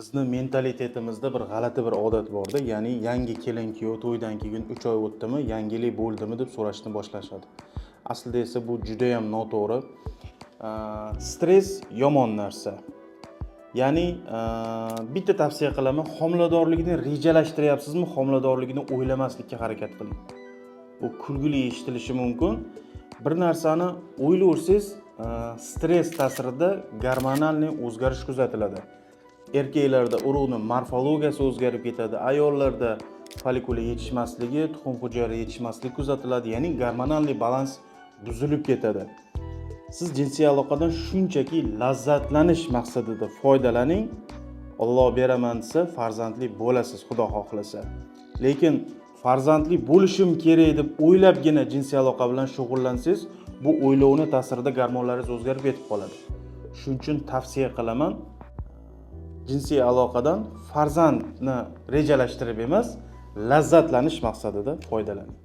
Bizni mentalitetimizda bir g'alati bir odat borda, ya'ni yangi kelin kuyov to'ydan keyin 3 oy o'tdimi, yangilik bo'ldimi deb so'rashni boshlashadi. Aslida esa bu judayam noto'g'ri. Stress yomon narsa. Ya'ni bitta tavsiya qilaman: homiladorlikni rejalashtiryapsizmi, homiladorlikni o'ylamaslikka harakat qiling. Bu kulgili eshitilishi mumkin. Bir narsani o'ylayversangiz, stress ta'sirida гормональный o'zgarish kuzatiladi. Erkaklarda urug'ni morfologiyasi o'zgarib ketadi, ayollarda follikula yetishmasligi, tuxum hujayra yetishmasligi kuzatiladi, ya'ni гормональный balans buzilib ketadi. Siz jinsiy aloqadan shunchaki lazzatlanish maqsadida foydalaning. Olloh beraman desa, farzandli bo'lasiz, Xudo xohlasa. Lekin farzandli bo'lishim kerak deb o'ylabgina jinsiy aloqa bilan shug'ullansangiz, bu o'ylovni ta'sirida gormonlaringiz o'zgarib ketib qoladi. Shuning uchun tavsiya qilaman, jinsiy aloqadan farzandni rejalashtirib emas, lazzatlanish maqsadida foydalaning.